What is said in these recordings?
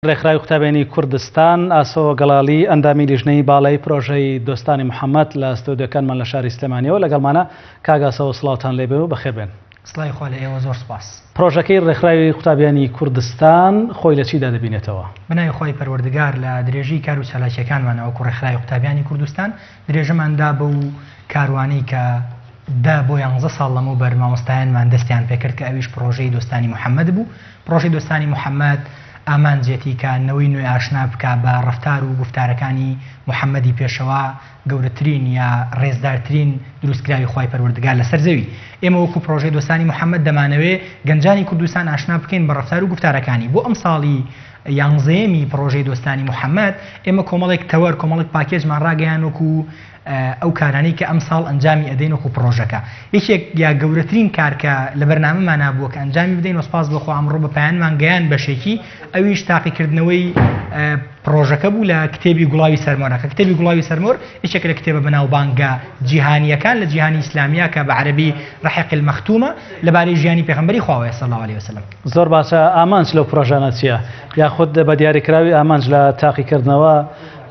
ڕێکخراوی قوتابیانی کوردستان، ئاسۆ گەڵاڵی، ئەندامی لیژنەی باڵای پرۆژەی دۆستانی محەمەد لە ستۆدیۆکانمان لە شاری سلێمانیەوە لەگەڵمانە. کاک ئاسۆ سڵاوتان لێبێ و بەخێر بێن. سڵاوی خوا لە ئێوە زۆر سوپاس. پرۆژەکەی ڕێکخراوی قوتابیانی کوردستان خۆی لە چیدا دەبینێتەوە؟ بە ناوی خوای پەروەردگار لە درێژەی کار و چالاکییەکانمانە وەکو ڕێکخراوی قوتابیانی کوردستان درێژەمان دا بەو کاروانەی کە دە بۆ یانزە ساڵ لەمەوبەر مامۆستایانمان دەستیان پێکرد کە ئەویش پڕۆژەی دۆستانی محەمەد بوو. پڕۆژەی دۆستانی محەمەد ئامانجێتی کە نەوەی نوێ ئاشنا بکا بە ڕەفتار و گوفتارەکانی محەمەدی پێشەوا، گەورەترین یا ڕێزدارترین دروستکراوی خوای پەروەردگار لەسەر زەوی. ئێمە وەکو پڕۆژەی دۆستانی محەمەد دەمانەوێ گەنجانی کوردستان ئاشنا بکەین بە ڕەفتار و گوفتارەکانی. بۆ ئەمساڵی یانزەیەمی پڕۆژەی دۆستانی محەمەد ئێمە کۆمەڵێک تەوەر، کۆمەڵێک پاکێجمان ڕاگەیاند وەکو ئەو کارانەی کە ئەمساڵ ئەنجامی ئەدەین وەکو پڕۆژەکە. یەکێک یا گەورەترین کار کە لە بەرنامەمانا بووە کە ئەنجامی بدەین و سپاس بۆ خوا ئەمڕۆ بە پایانمان گەیاند بەشێکی، ئەویش تاقیکردنەوەی پڕۆژەکە بوو لە کتێبی گوڵاوی سەرمۆرە کە کتێبی گوڵاوی سەرمۆر یەکێکە لە کتێبە بەناوبانگە جیهانییەکان لە جیهانی ئیسلامیا کە بە عەرەبی رحیق المختومە لەبارەی ژیانی پێغەمبەری خواوەیە صلی اللە علیە وسلم. زۆر باشە ئامانج لەو پڕۆژانە چییە؟ یاخود بە دیاریکراوی ئامانج لە تاقیکردنەوە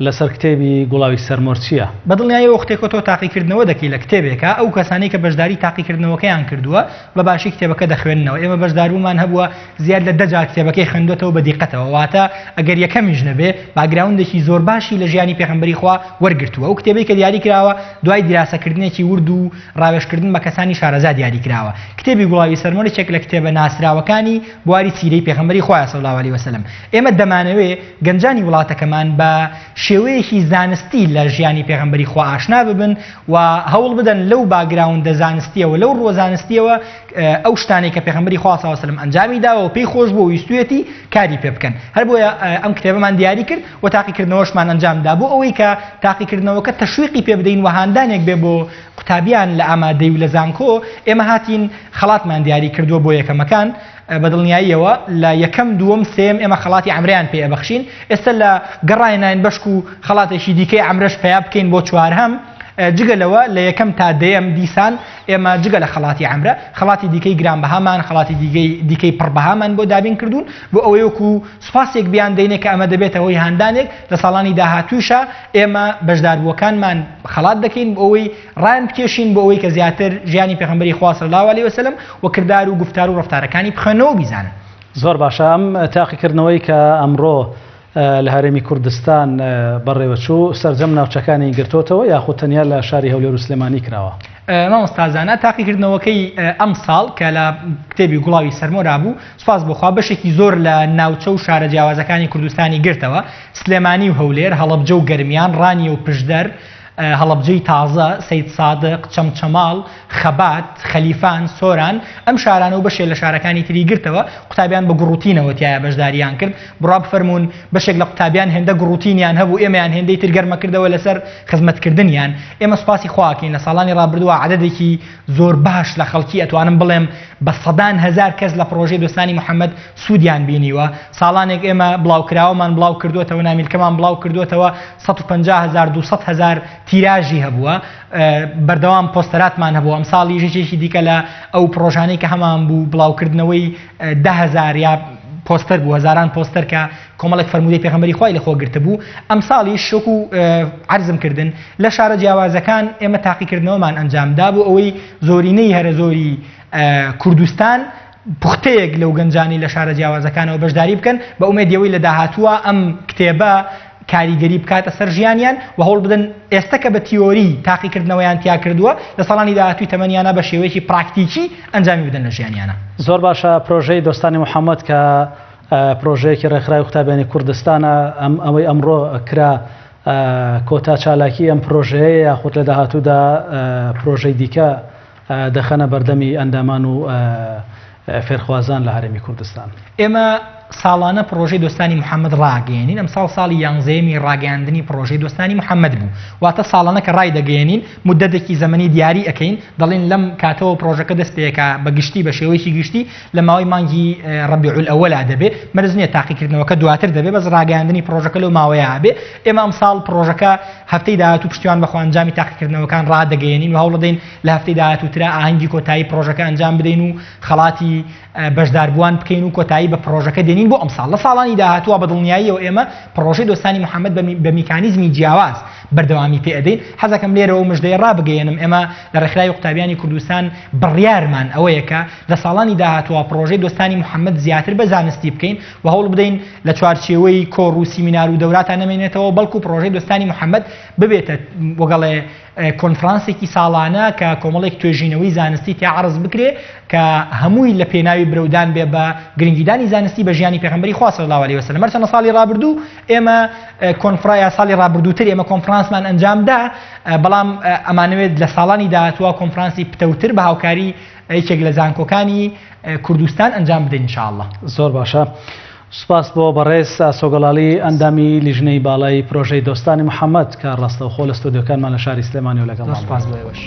لەسەر کتێبی گوڵاوی سەرمۆر چییە؟ بە دڵنیاییەوە وەختێک تۆ تاقیکردنەوە دەکەی لە کتێبێکا، ئەو کەسانەی کە بەشداری تاقیکردنەوەکەیان کردووە بە باشی کتێبەکە دەخوێننەوە، ئێمە بەشداربوومان هەبووە زیاد لە دە جار کتێبەکەی خوێندۆتەوە بە دیقەتەوە، واتە ئەگەر یەکەمیش نەبێ باکگراوندێکی زۆر باشی لە ژیانی پێغەمبەری خوا وەرگرتووە، ئەو کتێبەی کە دیاری کراوە دوای دیراسەکردنێکی ورد و ڕاوێژکردن بە کەسانی شارەزا دیاری کراوە. کتێبی گوڵاوی سەرمۆر یەکێک لە کتێبە ناسراوەکانی بواری سیرەی پێغەمبەری خوایە صلی اللە علیە وسلم. ئێمە دەمانەوێ گەنجانی وڵاتەکەمان بە شێوەیەکی زانستی لە ژیانی پێغەمبەری خوا ئاشنا ببن و هەوڵ بدەن لەو باگراوندە زانستیەوە لەو ڕووە زانستیەوە ئەو شتانەی کە پێغەمبەری خوا صلی اللە علیە وسلم ئەنجامی داوە و پێی خۆش بووە و ویستویەتی کاری پێ بکەن. هەر بۆیە ئەم کتێبەمان دیاری کرد و تاقیکردنەوەشمان ئەنجام دا بۆ ئەوەی کە تاقیکردنەوەکە تەشویقی پێ بدەین و هاندانێک بێ بۆ قوتابیان لە ئامادەی و لە زانکۆ. ئێمە هاتین خەڵاتمان دیاری کردووە بۆ یەکەمەکان، بە دڵنیاییەوە لە یەکەم، دووەم، سێیەم ئێمە خەڵاتی عەمرەیان پێ ئەبەخشین، ئێستا لە گەڕایناین بەشکو خەڵاتێکی دیکەی عەمرەش پەیا بکەین بۆ چوارهەم، جگە لەوە لە یەکەم تا دەیەم دیسان ئێمە جگە لە خەڵاتی عەمرە خەڵاتی دیکەی گرانبەهامان، خەڵاتی دیگەی دیکەی پڕبەهامان بۆ دابین کردوون بۆ ئەوەی وەکو سوپاسێک بیان دەینێ کە ئەمە دەبێتە هۆی هاندانێک لە ساڵانی داهاتوویشا ئێمە بەشداربووەکانمان خەڵات دەکەین بۆ ئەوەی ڕایان بکێشین بۆ ئەوەی کە زیاتر ژیانی پێغەمبەری خوا صلی اللە علیە وسلم و کردار و گوفتار و ڕەفتارەکانی بخوێننەوە و بیزانن. زۆر باشە ئەم تاقیکردنەوەی کە ئەمڕۆ لە هەرێمی کوردستان بەڕێوەچوو سەرجەم ناوچەکانی گرتۆتەوە یاخود تەنیا لە شاری هەولێر و سلێمانی کراوە؟ مامۆستا زانا تاقیکردنەوەکەی ئەمساڵ کە لە کتێبی گوڵاوی سەرمۆرا بوو سوپاس بۆ خوا بەشێکی زۆر لە ناوچە و شارە جیاوازەکانی کوردستانی گرتەوە سلێمانی و هەولێر هەڵەبجە و گەرمیان ڕانیە و پشدەر هەڵەبجەی تازە، سەیدسادق، چەمچەماڵ، خەبات، خەلیفان، سۆران، ئەم شارانە و بەشێ لە شارەکانی تری گرتەوە، قوتابیان بە گوڕوتینەوە تیایا بەشدارییان کرد، بڕوا بفەرموون بەشێک لە قوتابیان هێندە گوڕوتینیان هەبوو ئێمەیان هێندەی تر گەرمەکردەوە لەسەر خزمەتکردنیان، ئێمە سوپاسی خوا ئەکەین لە ساڵانی ڕابردووە عەدەدێکی زۆر باش لە خەڵکی ئەتوانم بڵێم بە سەدان هەزار کەس لە پڕۆژەی دۆستانی محەمەد سوودیان بینیوە، ساڵانێک ئێمە بڵاوکراوەمان بڵاو کردووەتەوە، نامیلکەمان بڵاو کردووەتەوە، 150 هەزار 200 هەزار تیراژی هەبووە، بەردەوام پۆستەراتمان هەبووە، ئەمساڵیش یەکێکی دیکە لە ئەو پڕۆژانەی کە هەمان بوو بڵاوکردنەوەی 10,000 یا پۆستەر بوو، هەزاران پۆستەر کە کۆمەڵێک فەرموودەی پێغەمبەری خوای لەخۆ گرتبوو، ئەمساڵیش وەکو عەرزم کردن لە شارە جیاوازەکان ئێمە تاقیکردنەوەمان ئەنجام دا بۆ ئەوەی زۆرینەی هەرە زۆری کوردستان پوختەیەک لەو گەنجانەی لە شارە جیاوازەکانەوە بەشداری بکەن بە ئومێدی ئەوەی لە داهاتووە ئەم کتێبە کاریگەری بکاتە سەر ژیانیان و هەوڵ بدەن ئێستە کە بە تیۆری تاقیکردنەوەیان تیا کردووە لە ساڵانی داهاتووی تەمەنیانە بە شێوەیەکی پراکتیکی ئەنجامی بدەن لە ژیانیانە. زۆر باشە پرۆژەی دۆستانی محەمەد کە پرۆژەیەکی ڕێکخراوی قوتابیانی کوردستانە ئەم ئەوەی ئەمڕۆ کرا کۆتا چالاکی ئەم پرۆژەیە یاخود لە داهاتوودا پرۆژەی دیکە دەخەنە بەردەمی ئەندامان و فێرخوازان لە هەرێمی کوردستان. ئێمە ساڵانە پڕۆژەی دۆستانی محەمەد ڕاگەیەنین، ئەمساڵ ساڵی یانزەیەمی ڕاگەیاندنی پڕۆژەی دۆستانی محەمەد بوو، واتە ساڵانە کە ڕایدەگەیەنین موددەتێکی زەمەنی دیاری ئەکەین، دەڵێین لەم کاتەوە پڕۆژەکە دەست پێکا بە گشتی بە شێوەیەکی گشتی لە ماوەی مانگی ڕەبیعولئەوەلا دەبێ، مەرج نییە تاقیکردنەوەکە دواتر دەبێ بەس ڕاگەیاندنی پڕۆژەکە لەو ماوەیە ئەبێ، ئێمە ئەمساڵ پڕۆژەکە هەفتەی داهاتوو پشتیوان بەخوا ئەنجامی تاقیکردنەوەکان ڕادەگەیەنین و هەوڵدەین لە هەفتەی داهاتووترا ئاهەنگی کۆتایی پڕۆژەکە ئەنجام بدەین و خەڵاتی بەشداربووان بکەین و کۆتایی بە پڕۆژەکە دێنین. دێنین بۆ ئەمساڵ. لە ساڵانی داهاتووە بە دڵنیاییەوە ئێمە پڕۆژەی دۆستانی محەممەد بە میکانیزمی جیاواز بەردەوامی پێ ئەدەین. حەزەکەم لێرەوە مژدەیە ڕابگەیەنم ئێمە لە ڕێکخراوی قوتابیانی کوردستان بڕیارمان ئەوەیە کە لە ساڵانی داهاتووە پڕۆژەی دۆستانی محەممەد زیاتر بە زانستی بکەین و هەوڵ بدەین لە چوارچێوەی کۆڕ و سیمینار و دەوراتا نەمێنێتەوە بەڵکو پڕۆژەی دۆستانی محەممەد ببێتە وەگەڵێ کۆنفرانسێکی ساڵانە کە کۆمەڵێک توێژینەوەی زانستی تیا عەرز بکرێ کە هەمووی لە پێناوی برەودان بێ بە گرنگیدانی زانستی بە ژیانی پێغەمبەری خوا صلی اللە علیه وسلم هەرچەندە ساڵی ڕابردوو ئێمە کۆنفرا یا ساڵی ڕابردووتر ئێمە کۆنفرانسمان ئەنجام دا بەڵام ئەمانەوێت لە ساڵانی داهاتووە کۆنفرانسی پتەوتر بە هاوکاری یەکێک لە زانکۆکانی کوردستان ئەنجام بدەین ان شاء اللە. زۆر باشە. سوپاس بۆ بەڕێز ئاسۆ گەڵاڵی ئەندامی لیژنەی باڵای پرۆژەی دۆستانی محەمەد کە ڕاستەوخۆ لە ستۆدیۆکانمان لە شاری سلێمانیەوە لەگەڵمان سوپاس بۆ ئێوەش.